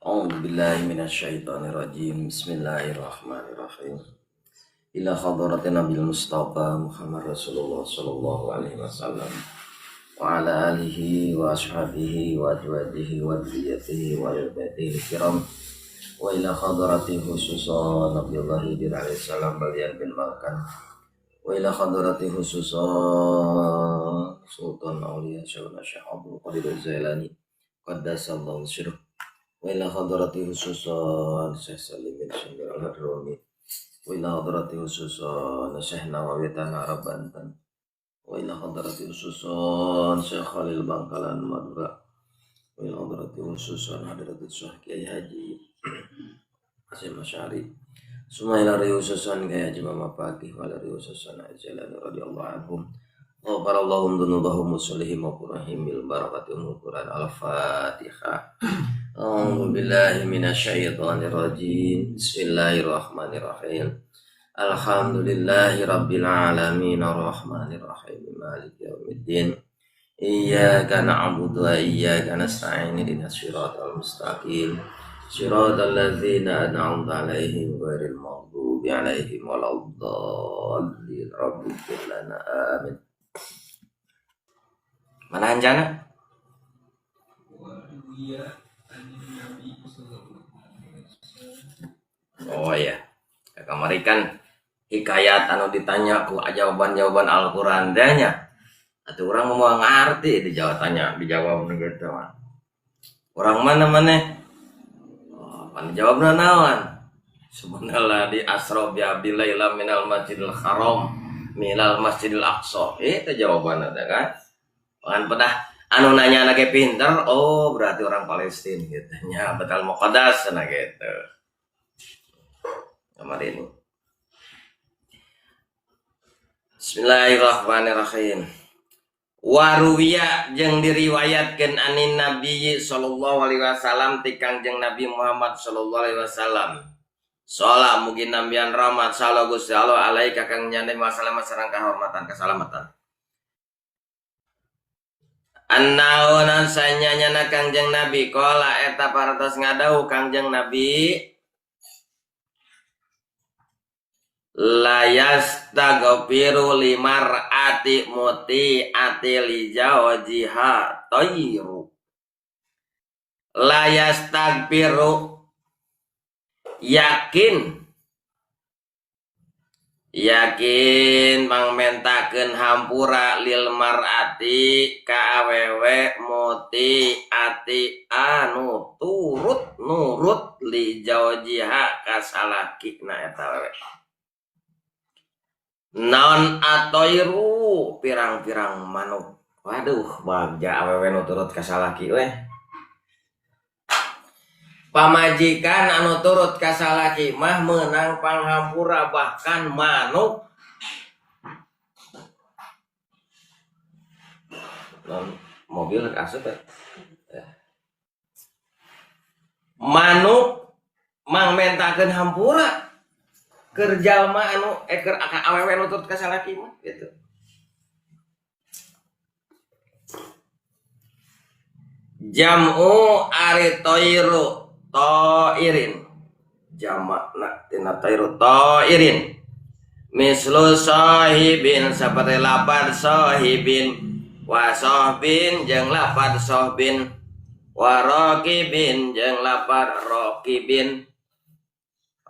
A'udzu billahi minasyaitonir rajim. Bismillahirrahmanirrahim. Ila hadratin Nabil Mustafa Muhammad Rasulullah sallallahu alaihi wasallam wa ala alihi wa ashabihi wa azwajihi wa dzurriyyatihi wa ahli kiram wa ila hadrati khususan Nabiullah Khidir alaihi salam Balian bin Malkan wa ila hadrati khususan Sultan Aulia Syekhuna Syekh Abdul Qadir Jailani qaddasallahu sirruh wa ila hadrati khususan Syekh Salim bin Syamir Al-Hadrami wa ila hadrati khususan Syekh Nawawi Tanah Arab Banten wa ila hadrati khususan Syekh Khalil Bangkalan Madura wa ila hadrati khususan hadrati Syekh Kiai Haji Hasyim Asy'ari summa ila khususan Kiai Haji Mama Pagi wa ila khususan Jailani radhiyallahu anhum ghafarallahu dzunubahum wa sulihim wa qurahim bil barakati umul Quran. Al-Fatihah. A'udzu billahi minasyaitonir rajim. Bismillahirrahmanirrahim. Alhamdulillahi rabbil alamin arrahmanir rahim maliki yaumiddin. Iyyaka na'budu wa iyyaka nasta'in ihdinas siratal mustaqim. Siratal ladzina an'amta 'alaihim ghairil maghdubi 'alaihim waladdallin. Rabbighfir lana amin. Mana anjana? Oh iya. Kamari kan hikayat anu ditanya ku jawaban-jawaban Al-Qur'an teh nya. Atuh urang moal ngarti dijawab tanya, dijawab nu kitu mah. Urang mana maneh? Oh, pan jawabna naon? Subhanallah di asra bi abdillah ila minal masjidil haram minal masjidil aqsa. Itu jawabanna teh kan. Pan pedah anu nanya ge pinter, oh berarti orang Palestina gitu nya, Betal Muqaddas cenah gitu. Kamari ini. Bismillahirrahmanirrahim. Waruwiya jeung diriwayatkeun anin Nabi sallallahu alaihi wasallam ti Kangjeng Nabi Muhammad sallallahu alaihi wasallam. Sholat mungkin nambian rahmat sallallahu Gusti Allah alaika kang nyande masalah sareng kahormatan keselamatan. Annahu sanyanyana Kangjeng Nabi qala eta paratos ngadawuh Kangjeng Nabi la yastaghfiru limar'ati muti'ati li zawjiha tayru. La yastaghfiru yakin yakin mangmentakeun hampura lil mar'ati ka awewe muti'ati anu turut nurut li zawjiha ka salakina eta awewe. Naon atoiru pirang-pirang manuk. Waduh, bagja awewe nu turut ka salaki we. Pamajikan anu turut ka salaki mah meunang panghampura bahkan manuk. Non mobil asup ya. Manuk mangmentakeun hampura. Keur jalma anu keur awewe nu turut ka salaki mah gitu. Jam'u ari toiru toirin. Jamakna tina toiru toirin. Mislu sahibin saperti lapad sahibin wa sahbin jeung lapad sahbin wa raqibin jeung lapad raqibin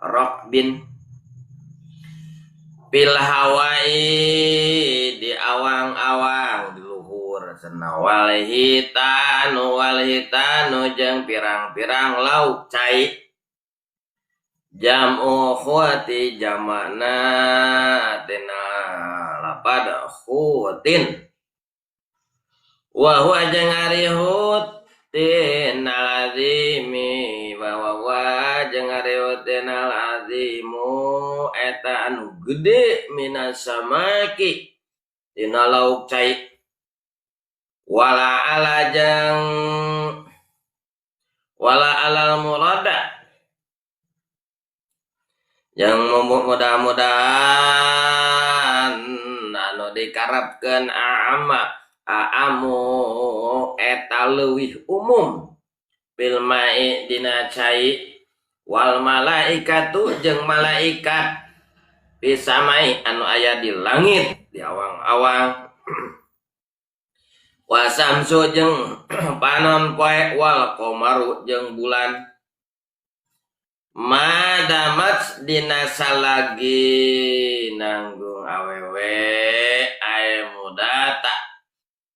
raqbin. Fil hawai di awang-awang di luhur cenah wal hitanu jeung pirang-pirang lauk cai. Jam'u khuati jamakna tina lapad khutin. Wa huwa jeung ari hutin alazimi wa huwa jeung ari hutin alazimu eta anu gede minas samaki dina lauk cai. Wala ala jeung wala alal murada yang mudah-mudahan anu dikarepkeun a'ama a'amu eta leuwih umum. Fil ma'i dina cai wal malaikatu jeung malaikat fisamai anu aya di langit di awang-awang wasamsu jeung panon poe wal qamaru jeung bulan madamat dina salagi nanggung awewe ae mudata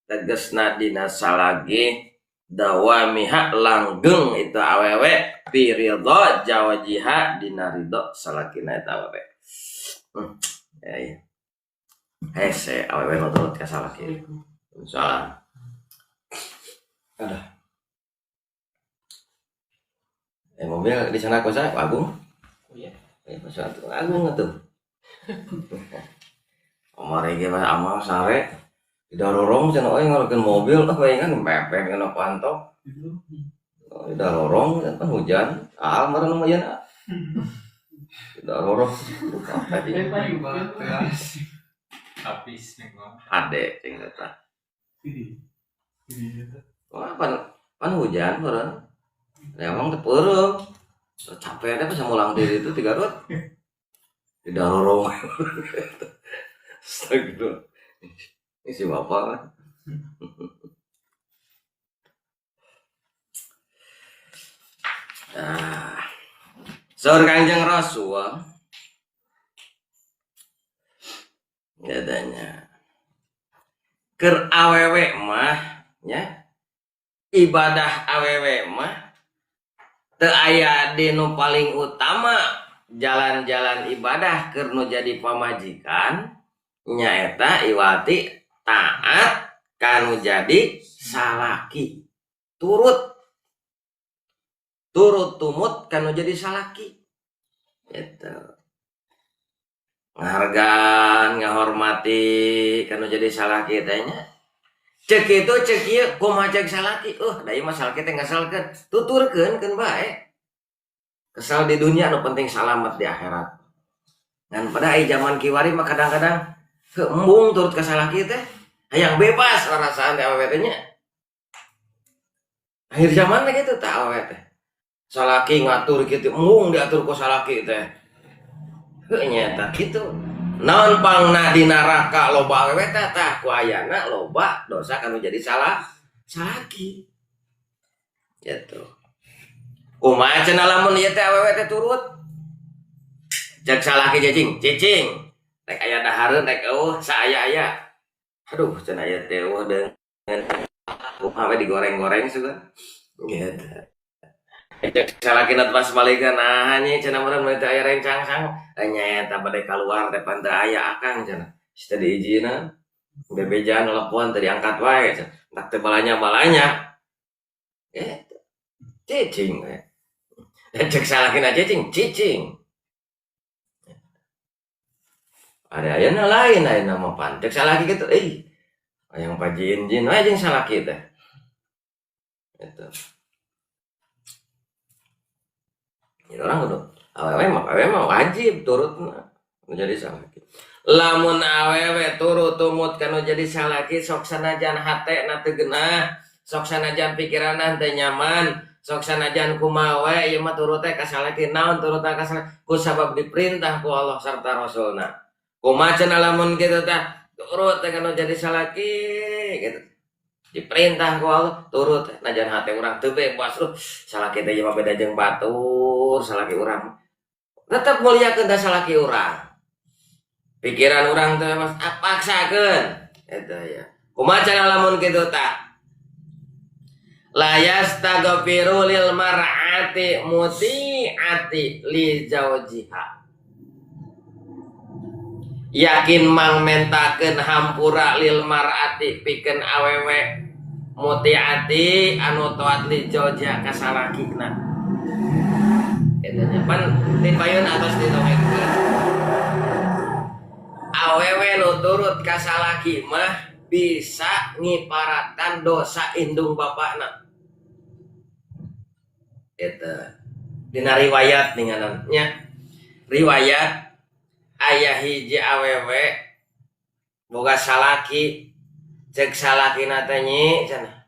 tegesna dina salagi dawamiha langgeng itu awewe fi ridho jawajiha dina ridho salakina eta awewe. Ya. Hese awewe mah turut ka salaki. Insyaallah. Aduh. Mobil di sana ku saya Agung. Oh iya. Pas Agung atuh. Kamari ge mah amal sare didarorong cenah euy ngalekeun mobil ah bayangan mepet kana pantok. Didarorong kan hujan, ah meureun lumayan. Didarorong apa di. Habis nih gua. Ade cing eta. Wah, pan hujan meureun. Emang teh peureum. Capek teh pas mulang di itu tiga rut. Didarorong. Astagfirullah. Ini si bapak kan. Nah, saur Kangjeng Rasul katanya keur awewe mah nya ibadah awewe mah teu aya di nu paling utama jalan-jalan ibadah keur nu jadi pamajikan nyaeta iwati taat kanu jadi salaki turut turut tumut kanu jadi salaki gitu ngahargaan ngahormati kanu jadi salaki teh nya cek kitu cek ieu kumaha cek salaki da ieu mah salaki teh ngasalkeun tuturkeun keun bae kesal di dunia nu penting salamet di akhirat ngan pada ai zaman kiwari mah kadang-kadang keembung turut ka salaki teh hayang bebas rasaan teh awewe teh nya akhir zaman teh kitu tah awewe teh salaki ngatur kitu embung diatur ku salaki teh heuh nya eta kitu naon pangna di neraka loba awewe teh tah ku ayana loba dosa kanu jadi salah salaki gitu kumaha cenah lamun ieu teh awewe teh turut cek salaki cicing cicing rek aya dahareun rek eueuh saaya-aya aduh cenah ieu teh eueuh deungeun kumaha we digoreng-goreng sugan gitu cek salaki na pas balikeun nah nya cenah meureun mun teu aya rencang sang nya eta bade kaluar teh pan teu aya akang cenah teu diizinan bebejaan telepon teu diangkat wae cenah tak teu balanya-balanya gitu cicing we cek salaki na cicing cicing ada ayeuna lain ayeuna mah pan cek salaki kitu euy hayang pajieun jin we jeung salaki teh gitu. Jadi orang kudu awewe mah wajib turut menjadi salaki. Lamun awewe turut tumut kanu jadi salaki sok sanajan hate na teu geunah, sok sanajan pikiranna teu nyaman, sok sanajan kumaha we ieu mah turut teh ka salaki naon turut ka salaki ku sabab diperintah ku Allah sarta Rasulna. Kumaha cenah lamun kitu teh turut teh kanu jadi salaki gitu. Diperintah ku Allah turut najan hate urang teu bebas lu salaki teh mah beda jeung batur salaki urang tetep muliakeun teh salaki urang pikiran urang teh mas paksakeun eta ya kumaha cenah lamun kitu tah la yastaghfiru lil mar'ati muti'ati li zawjiha yakin mang mentakeun hampura lil mar'ati pikeun awewe muti'ati anu taat li zawjiha ka salakina eta nya pan dipayun atos ditongengkeun awewe nu turut ka salaki mah bisa ngiparatan dosa indung bapakna eta dina riwayat ninganan nya riwayat ayah hiji awewe boga salaki cek salakina teh nyi cenah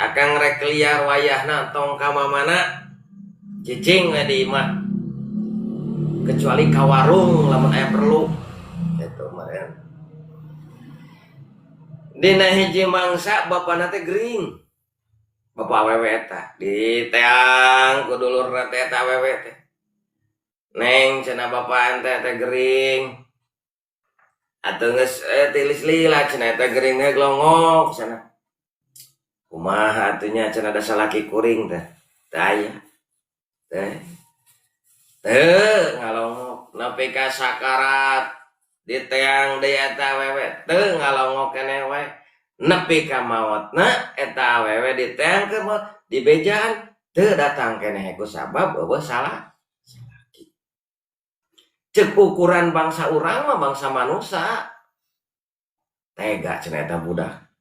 Akang rek liar wayahna tong ka mamana, cicing we di imah. Kecuali ka warung lamun aya perlu. Gitu meureun. Dina hiji mangsa bapana teh gering. Bapak awewe eta diteang ku dulurna teh eta awewe teh. Neng, cenah, bapak ente teh gering. Atuh geus tilis lila cenah eta gering teh glongok cenah. Kumaha atuh nya cenah, da salaki kuring teh teu aya. Teh teu ngalongok nepi ka sakarat, diteang deui eta awewe teu ngalongok keneh wae nepi ka maotna. Eta awewe diteang keur maot, dibejaan teu datang keneh ku sabab euweuh salah salaki. Cek ukuran bangsa urang mah, bangsa manusia, tega cenah eta budak.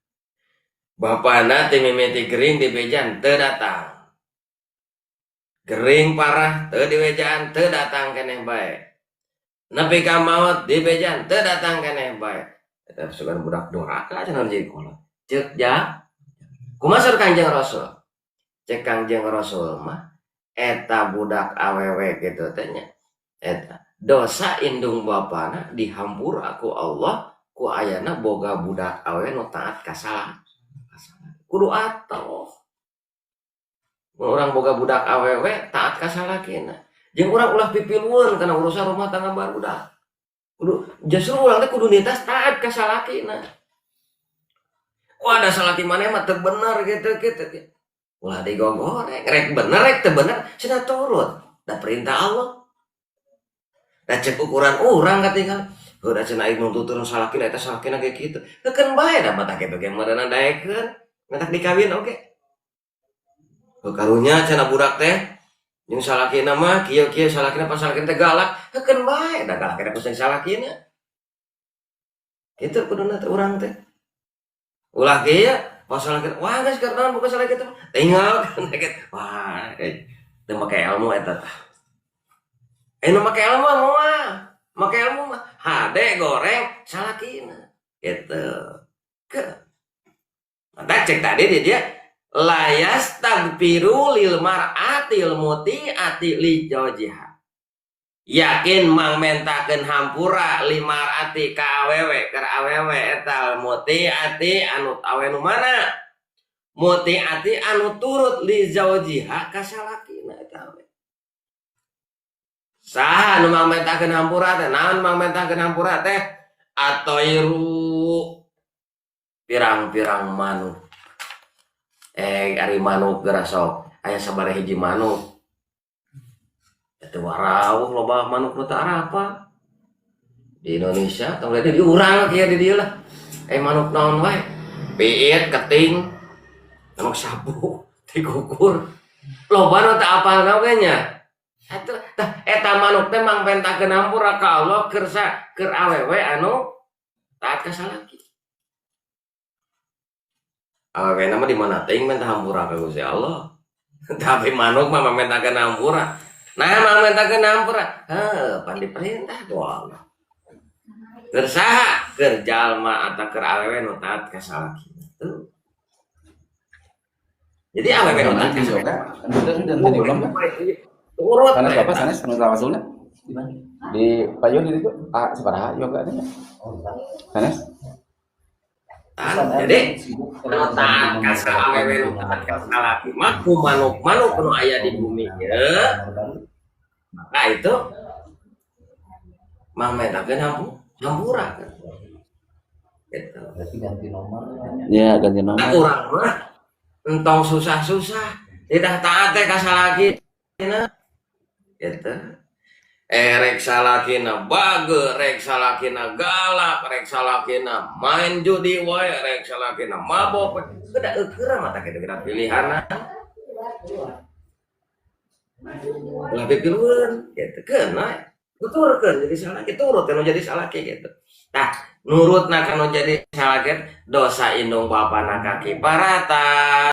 Bapana ti mimiti gering dibejaan teu datang. Gering parah teu dibejaan, teu datang keneh bae. Nepi ka maot dibejaan teu datang keneh bae. Eta sugan budak doraka cenah jadi kolot. Cek ja kumaha saur Kangjeng Rasul? Cek Kangjeng Rasul mah eta budak awewe kitu teh nya. Eta dosa indung bapana dihampura ku Allah ku ayana boga budak awewe nu taat ka salah. Kudu atoh. Mun urang boga budak awewe taat ka salakina. Jeung urang ulah pipilueun kana urusan rumah tangga barudak. Kudu justru urang teh kudu nitas taat ka salakina. Wah, da salaki maneh mah teu bener gitu gitu. Ulah digogoreng, rek bener rek teu bener cenah turut. Da perintah Allah. Da cek ukuran urang katinggal. Heuh, da cenah aing nuntut turun salakina, eta salakina ge kitu. Heukeun bae da matak kitu ge meureunna daekeun. Matak dikawin oge. Heuh, karunya cenah budak teh jeung salakina mah kieu-kieu, salakina pas salakina teh galak, heukeun bae da galak ku salakina. Kitu kuduna teh urang teh. Ulah kieu pas salakina, wah geus karena bukan salaki teh tinggal kan. Wah, teu make ilmu eta tah. Eh, nu make ilmu mah moal. Make ilmu mah hade goreng salakina. Gitu. Ke. Maka cek tadi dia la yastaghfiru lil mar'atil muti'ati li zawjiha. Yakin mangmentakeun hampura li mar'ati ka awewe, keur awewe eta muti'ati anu awe nu mana? Muti'ati anu turut li zawjiha ka salakina eta awewe. Saha nu mangmentakeun hampura teh? Naon mangmentakeun hampura teh? Atoiru, pirang-pirang manuk. Eh, ari manuk geura sok aya sabaraha hiji manuk. Teu warawuh loba manuk nu teu arapa. Di Indonesia tong di urang kieu di dieu lah. Eh, manuk naon wae? Piit, keting, manuk sapu, tikukur. Loba nu teu apal oge nya. Atuh tah eta manuk teh mangpentakeun hampura ka Allah keur sa keur awewe anu taat ka salaki. Awewe mah di mana teuing menta hampura ka Gusti Allah. Tapi manuk mah mangmentakeun hampura. Nah, mangmentakeun hampura. Heuh, pan diperintah ku Allah. Keur saha? Keur jalma atau keur awewe nu taat ka salaki. Tuh. Jadi awewe nu taat ka Yoga, ente ente diulang kan? Turut. Sanes bapak sanes nu tawasulna. Di payun itu ah sabaraha yoga teh? Sanes? Jadi nu taat ka awewe nu taat ka salaki mah ku manuk-manuk nu aya di bumi ye. Maka itu mangmentakeun hampura kan. Gitu. Berarti ganti nomor. Ya, ganti nomor. Urang mah entong susah-susah, tidak taat teh ka salaki gitu. Eh, rek salakina bager, rek salakina galak, rek salakina main judi wae, rek salakina mabok wae. Udah eukeura mah kitu kita pilihanna. Ulah pipilueun gitu keun we. Tuturkeun jadi salaki, turut kan jadi salaki gitu. Tah, nurutna kanu jadi salaki dosa indung bapana kakiparatan.